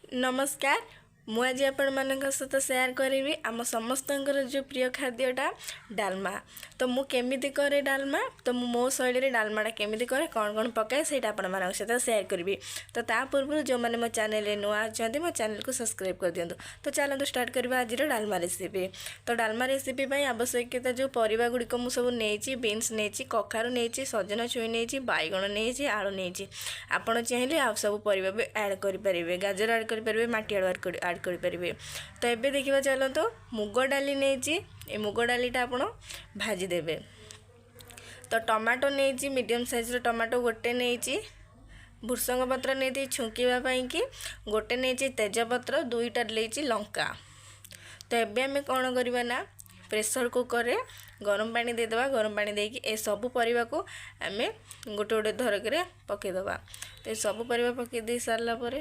ନମସ୍କାର, ମୁଁ ଆଜି ଆପଣମାନଙ୍କ ସହିତ ସେୟାର କରିବି ଆମ ସମସ୍ତଙ୍କର ଯେଉଁ ପ୍ରିୟ ଖାଦ୍ୟଟା ଡାଲମା। ତ ମୁଁ କେମିତି କରେ ଡାଲମା, ତ ମୁଁ ମୋ ଶୈଳୀରେ ଡାଲମାଟା କେମିତି କରେ, କ'ଣ କ'ଣ ପକାଏ, ସେଇଟା ଆପଣମାନଙ୍କ ସହିତ ସେୟାର କରିବି। ତ ତା ପୂର୍ବରୁ ଯେଉଁମାନେ ମୋ ଚ୍ୟାନେଲରେ ନୂଆ ଅଛନ୍ତି, ମୋ ଚ୍ୟାନେଲକୁ ସବସ୍କ୍ରାଇବ୍ କରିଦିଅନ୍ତୁ। ତ ଚାଲନ୍ତୁ ଷ୍ଟାର୍ଟ କରିବା ଆଜିର ଡାଲମା ରେସିପି। ତ ଡାଲମା ରେସିପି ପାଇଁ ଆବଶ୍ୟକତା ଯେଉଁ ପରିବା ଗୁଡ଼ିକ ମୁଁ ସବୁ ନେଇଛି, ବିନ୍ସ ନେଇଛି, କଖାରୁ ନେଇଛି, ସଜନା ଛୁଇଁ ନେଇଛି, ବାଇଗଣ ନେଇଛି, ଆଳୁ ନେଇଛି। ଆପଣ ଚାହିଁଲେ ଆଉ ସବୁ ପରିବା ବି ଆଡ଼୍ କରିପାରିବେ, ଗାଜର ଆଡ଼୍ କରିପାରିବେ, ମାଟି ଆଳୁ ଆଡ଼୍ କରିପାରିବେ। ତ ଏବେ ଦେଖିବା ଚାଲନ୍ତୁ, ମୁଗ ଡାଲି ନେଇଛି, ଏ ମୁଗ ଡାଲିଟା ଆପଣ ଭାଜିଦେବେ। ତ ଟମାଟୋ ନେଇଛି, ମିଡ଼ିୟମ୍ ସାଇଜ୍ର ଟମାଟୋ ଗୋଟେ ନେଇଛି। ଭୃସଙ୍ଗ ପତ୍ର ନେଇଛି ଛୁଙ୍କିବା ପାଇଁକି ଗୋଟେ ନେଇଛି, ତେଜପତ୍ର 2ଟା ନେଇଛି, ଲଙ୍କା। ତ ଏବେ ଆମେ କ'ଣ କରିବା ନା ପ୍ରେସର୍ କୁକର୍ରେ ଗରମ ପାଣି ଦେଇଦେବା। ଗରମ ପାଣି ଦେଇକି ଏସବୁ ପରିବାକୁ ଆମେ ଗୋଟେ ଗୋଟେ ଧରକରେ ପକାଇଦେବା। ତ ଏସବୁ ପରିବା ପକାଇ ଦେଇ ସାରିଲା ପରେ,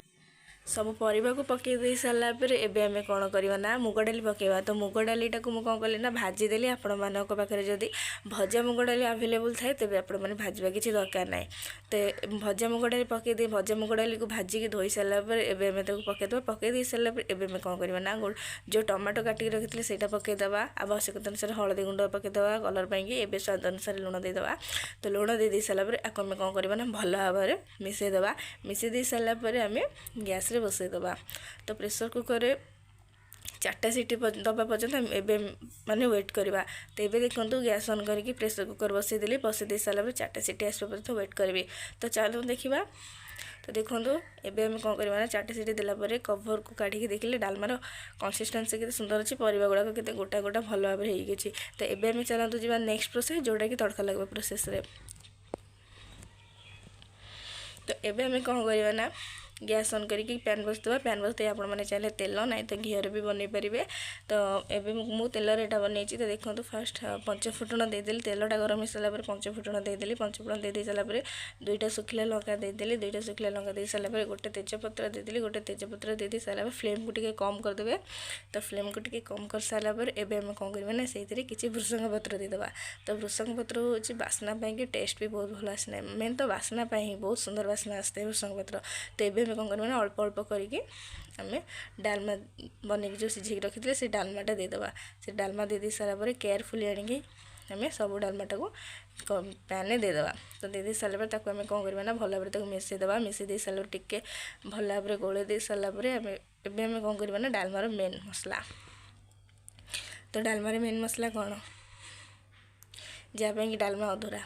ସବୁ ପରିବାକୁ ପକାଇ ଦେଇ ସାରିଲା ପରେ ଏବେ ଆମେ କ'ଣ କରିବା ନା ମୁଗ ଡାଲି ପକାଇବା। ତ ମୁଗ ଡାଲିଟାକୁ ମୁଁ କ'ଣ କଲି ନା ଭାଜିଦେଲି। ଆପଣମାନଙ୍କ ପାଖରେ ଯଦି ଭଜା ମୁଗ ଡାଲି ଆଭେଲେବୁଲ୍ ଥାଏ, ତେବେ ଆପଣମାନେ ଭାଜିବା କିଛି ଦରକାର ନାହିଁ। ତ ଭଜା ମୁଗ ଡାଲି ପକାଇ ଦେଇ, ଭଜା ମୁଗ ଡାଲିକୁ ଭାଜିକି ଧୋଇ ସାରିଲା ପରେ ଏବେ ଆମେ ତାକୁ ପକାଇଦେବା। ପକାଇ ଦେଇ ସାରିଲା ପରେ ଏବେ ଆମେ କ'ଣ କରିବା ନା ଯେଉଁ ଟମାଟୋ କାଟିକି ରଖିଥିଲେ ସେଇଟା ପକାଇଦେବା। ଆବଶ୍ୟକତା ଅନୁସାରେ ହଳଦୀ ଗୁଣ୍ଡ ପକାଇଦେବା କଲର୍ ପାଇଁକି। ଏବେ ସ୍ୱାଦ ଅନୁସାରେ ଲୁଣ ଦେଇଦେବା। ତ ଲୁଣ ଦେଇ ଦେଇ ସାରିଲା ପରେ ଆକୁ ଆମେ କ'ଣ କରିବା ନା ଭଲ ଭାବରେ ମିଶାଇଦେବା। ମିଶାଇ ଦେଇ ସାରିଲା ପରେ ଆମେ ଗ୍ୟାସ୍ରେ ବସାଇଦେବା। ତ ପ୍ରେସର୍ କୁକର୍ରେ 4ଟା ସିଟି ଦେବା ପର୍ଯ୍ୟନ୍ତ ଏବେ ମାନେ ୱେଟ୍ କରିବା। ତ ଏବେ ଦେଖନ୍ତୁ, ଗ୍ୟାସ୍ ଅନ୍ କରିକି ପ୍ରେସର୍ କୁକର୍ ବସାଇଦେଲି। ବସାଇ ଦେଇ ସାରିଲା ପରେ 4ଟା ସିଟି ଆସିବା ପର୍ଯ୍ୟନ୍ତ ୱେଟ୍ କରିବି। ତ ଚାଲନ୍ତୁ ଦେଖିବା। ତ ଦେଖନ୍ତୁ, ଏବେ ଆମେ କ'ଣ କରିବା ନା 4ଟା ସିଟି ଦେଲା ପରେ କଭର୍କୁ କାଢ଼ିକି ଦେଖିଲେ ଡାଲମାର କନସିଷ୍ଟେନ୍ସି କେତେ ସୁନ୍ଦର ଅଛି, ପରିବା ଗୁଡ଼ାକ କେତେ ଗୋଟା ଗୋଟା ଭଲ ଭାବରେ ହେଇକି ଅଛି। ତ ଏବେ ଆମେ ଚାଲନ୍ତୁ ଯିବା ନେକ୍ସଟ ପ୍ରୋସେସ୍, ଯେଉଁଟାକି ତଡ଼କା ଲାଗିବା ପ୍ରୋସେସ୍ରେ। ତ ଏବେ ଆମେ କ'ଣ କରିବା ନା ଗ୍ୟାସ୍ ଅନ୍ କରିକି ପ୍ୟାନ୍ ବସିଦେବା। ପ୍ୟାନ୍ ବସିଦେଇ ଆପଣମାନେ ଚାହିଁଲେ ତେଲ ନାହିଁ ତ ଘିଅରେ ବି ବନେଇ ପାରିବେ। ତ ଏବେ ମୁଁ ତେଲରେ ଏଇଟା ବନେଇଛି। ତ ଦେଖନ୍ତୁ, ଫାଷ୍ଟ ପଞ୍ଚ ଫୁଟଣ ଦେଇଦେଲି। ତେଲଟା ଗରମ ହେଇସାରିଲା ପରେ ପଞ୍ଚ ଫୁଟଣ ଦେଇଦେଲି। ପଞ୍ଚ ଫୁଟଣ ଦେଇ ଦେଇ ସାରିଲା ପରେ 2ଟା ଶୁଖିଲା ଲଙ୍କା ଦେଇଦେଲି। 2ଟା ଶୁଖିଲା ଲଙ୍କା ଦେଇ ସାରିଲା ପରେ ଗୋଟେ ତେଜପତ୍ର ଦେଇଦେଲି। ଗୋଟେ ତେଜପତ୍ର ଦେଇ ଦେଇ ସାରିଲା ପରେ ଫ୍ଲେମ୍କୁ ଟିକେ କମ୍ କରିଦେବେ। ତ ଫ୍ଲେମ୍କୁ ଟିକେ କମ୍ କରିସାରିଲା ପରେ ଏବେ ଆମେ କ'ଣ କରିବା ନା ସେଇଥିରେ କିଛି ଭୃସଙ୍ଗ ପତ୍ର ଦେଇଦେବା। ତ ଭୃସଙ୍ଗ ପତ୍ର ହେଉଛି ବାସ୍ନା ପାଇଁକି, ଟେଷ୍ଟ ବି ବହୁତ ଭଲ ଆସିଥାଏ। ମେନ୍ ତ ବାସ୍ନା ପାଇଁ ହିଁ, ବହୁତ ସୁନ୍ଦର ବାସ୍ନା ଆସିଥାଏ ଭୃସଙ୍ଗ ପତ୍ର। ତ ଏବେ ଆମେ କ'ଣ କରିବା ନା ଅଳ୍ପ ଅଳ୍ପ କରିକି ଆମେ ଡାଲମା ବନେଇକି ଯେଉଁ ସିଝେଇକି ରଖିଥିଲେ ସେ ଡାଲମାଟା ଦେଇଦେବା। ସେ ଡାଲମା ଦେଇ ଦେଇ ସାରିଲା ପରେ କେୟାରଫୁଲି ଆଣିକି ଆମେ ସବୁ ଡାଲମାଟାକୁ ପ୍ୟାନ୍ରେ ଦେଇଦେବା। ତ ଦେଇ ଦେଇ ସାରିଲା ପରେ ତାକୁ ଆମେ କ'ଣ କରିବା ନା ଭଲ ଭାବରେ ତାକୁ ମିଶାଇ ଦେବା। ମିଶାଇ ଦେଇ ସାରିଲା ପରେ ଟିକେ ଭଲ ଭାବରେ ଗୋଳେଇ ଦେଇ ସାରିଲା ପରେ ଏବେ ଆମେ କ'ଣ କରିବା ନା ଡାଲମାର ମେନ୍ ମସଲା। ତ ଡାଲମାର ମେନ୍ ମସଲା କ'ଣ, ଯାହା ପାଇଁକି ଡାଲମା ଅଧୁରା?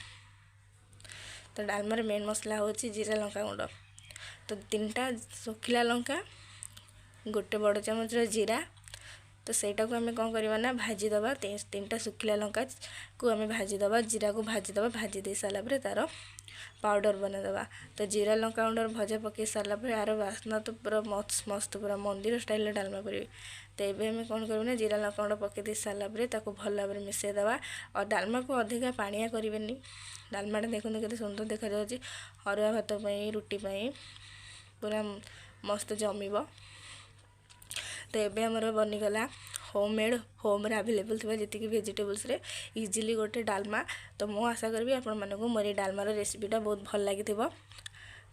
ତ ଡାଲମାର ମେନ୍ ମସଲା ହେଉଛି ଜିରା ଲଙ୍କା ଗୁଣ୍ଡ। ତ 3ଟା ଶୁଖିଲା ଲଙ୍କା, ଗୋଟେ ବଡ଼ ଚାମଚର ଜିରା, ତ ସେଇଟାକୁ ଆମେ କ'ଣ କରିବା ନା ଭାଜିଦେବା। 3ଟା ଶୁଖିଲା ଲଙ୍କାକୁ ଆମେ ଭାଜିଦେବା, ଜିରାକୁ ଭାଜିଦେବା। ଭାଜି ଦେଇ ସାରିଲା ପରେ ତା'ର ପାଉଡ଼ର ବନେଇଦେବା। ତ ଜିରା ଲଙ୍କା ଗୁଣ୍ଡର ଭଜା ପକାଇ ସାରିଲା ପରେ ଆର ବାସ୍ନା ତ ପୁରା ମସ୍ତ ମସ୍ତ, ପୁରା ମନ୍ଦିର ଷ୍ଟାଇଲରେ ଡାଲମା କରିବି। ତ ଏବେ ଆମେ କ'ଣ କରିବୁ ନା ଜିରା ଲଙ୍କା ଗୁଣ୍ଡ ପକାଇ ଦେଇ ସାରିଲା ପରେ ତାକୁ ଭଲ ଭାବରେ ମିଶାଇଦେବା। ଆଉ ଡାଲମାକୁ ଅଧିକା ପାଣିଆ କରିବେନି। ଡାଲମାଟା ଦେଖନ୍ତୁ କେତେ ସୁନ୍ଦର ଦେଖାଯାଉଛି। ଅରୁଆ ଭାତ ପାଇଁ, ରୁଟି ପାଇଁ ପୁରା ମସ୍ତ ଜମିବ। ତ ଏବେ ଆମର ବନିଗଲା ହୋମ୍ ମେଡ଼୍, ହୋମ୍ରେ ଆଭେଲେବୁଲ୍ ଥିବା ଯେତିକି ଭେଜିଟେବୁଲ୍ସରେ ଇଜିଲି ଗୋଟେ ଡାଲମା। ତ ମୁଁ ଆଶା କରିବି ଆପଣମାନଙ୍କୁ ମୋର ଏଇ ଡାଲମାର ରେସିପିଟା ବହୁତ ଭଲ ଲାଗିଥିବ।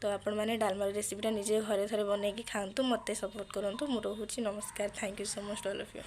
ତ ଆପଣମାନେ ଡାଲମାର ରେସିପିଟା ନିଜେ ଘରେ ଥରେ ବନେଇକି ଖାଆନ୍ତୁ, ମୋତେ ସପୋର୍ଟ କରନ୍ତୁ। ମୁଁ ରହୁଛି, ନମସ୍କାର। Thank you so much all of you.